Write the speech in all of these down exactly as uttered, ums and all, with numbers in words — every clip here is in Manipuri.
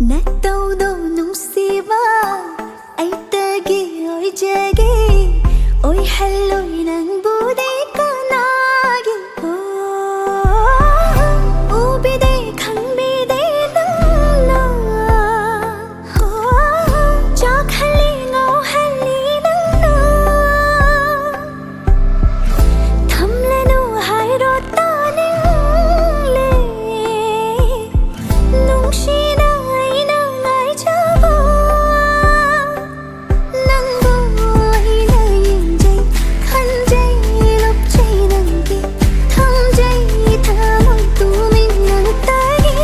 ꯅꯇꯧꯗꯣ ꯅꯨꯡꯁꯤꯕ, ꯑꯩꯇꯒꯤ ꯑꯣꯏꯖꯒꯦ, ꯑꯣꯏꯍꯜꯂꯣꯏ ꯅꯪꯕꯨꯗꯤ ꯀꯅꯥꯒꯤ꯫ ꯑꯣ, ꯎꯕꯤꯗꯦ ꯈꯪꯕꯤꯗꯦ ꯅꯪꯅ, ꯑꯣ, ꯆꯥꯛꯍꯜꯂꯤ ꯉꯥꯎꯍꯜꯂꯤ ꯅꯪꯅ꯫ ꯊꯝꯂꯅꯨ ꯍꯥꯏꯔꯣ ꯇꯥꯅꯤꯡꯂꯦ, ꯅꯨꯡꯁꯤꯅ ꯑꯩꯅ ꯉꯥꯏꯖꯕ꯫ ꯅꯪꯕꯨ ꯑꯩꯅ ꯌꯦꯡꯖꯩ, ꯈꯟꯖꯩ, ꯂꯨꯞꯆꯩ ꯅꯪꯒꯤ, ꯊꯝꯖꯩ ꯊꯃꯣꯏ ꯇꯨꯃꯤꯟ ꯅꯪꯇꯒꯤ꯫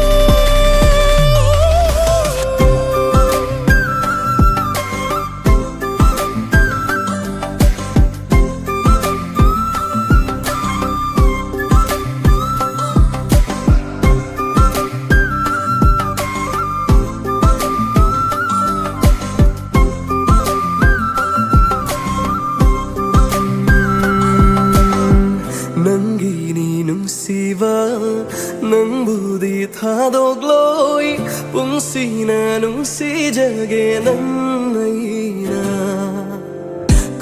ꯅꯪꯒꯤꯅꯤ ꯅꯨꯡꯁꯤꯕ, ꯅꯪꯕꯨꯗꯤ ꯊꯥꯗꯣꯛꯂꯣꯏ, ꯄꯨꯟꯁꯤꯅ ꯅꯨꯡꯁꯤꯖꯒꯦ ꯅꯪ ꯑꯩꯅ꯫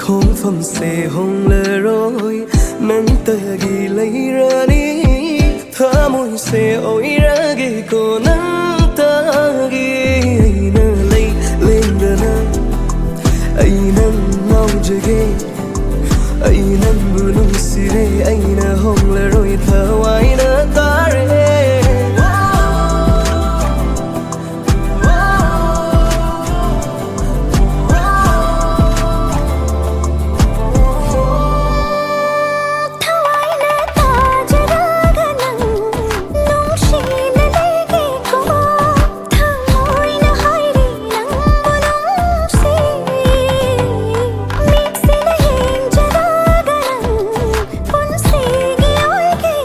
ꯈꯣꯡꯐꯝꯁꯦ ꯍꯣꯡꯂꯔꯣꯏ, ꯅꯪꯇꯒꯤ ꯂꯩꯔꯅꯤ, ꯊꯃꯣꯏꯁꯦ ꯑꯣꯏꯔꯒꯦꯀꯣ ꯅꯪꯇꯒꯤ꯫ ꯑꯩꯅ ꯂꯩ ꯂꯦꯡꯗꯅ ꯑꯩ ꯅꯪ ꯉꯥꯎꯖꯒꯦ, ꯑꯩ ꯅꯪꯕꯨ ꯅꯨꯡꯁꯤꯔꯦ, ꯑꯩꯅ ꯍꯣꯡꯂꯔꯣꯏ ꯊꯋꯥꯏꯅ ꯇꯥꯔꯦ꯫ ꯊꯋꯥꯏꯅ ꯇꯥꯖꯔꯒ ꯅꯪ ꯅꯨꯡꯁꯤꯅ ꯂꯩꯒꯦꯀꯣ꯫ ꯊꯃꯣꯏꯅ ꯍꯥꯏꯔꯤ ꯅꯪꯕꯨ ꯅꯨꯡꯁꯤ꯫ ꯃꯤꯠꯁꯤꯅ ꯌꯦꯡꯖꯔꯒ ꯅꯪ ꯄꯨꯟꯁꯤꯒꯤ ꯑꯣꯏꯒꯦ꯫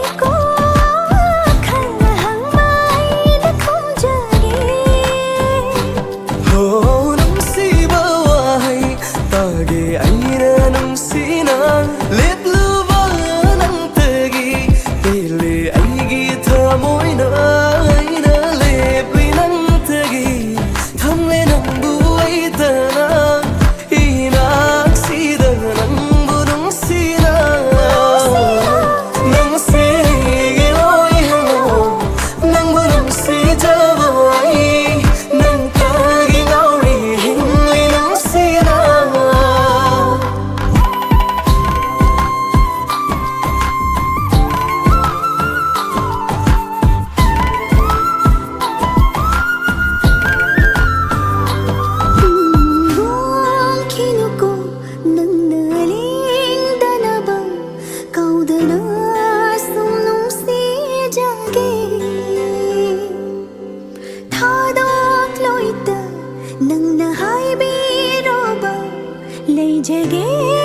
ꯊꯥꯗꯣꯛꯂꯣꯏꯗ ꯅꯪꯅ ꯍꯥꯏꯕꯤꯔꯕ ꯂꯩꯖꯒꯦ꯫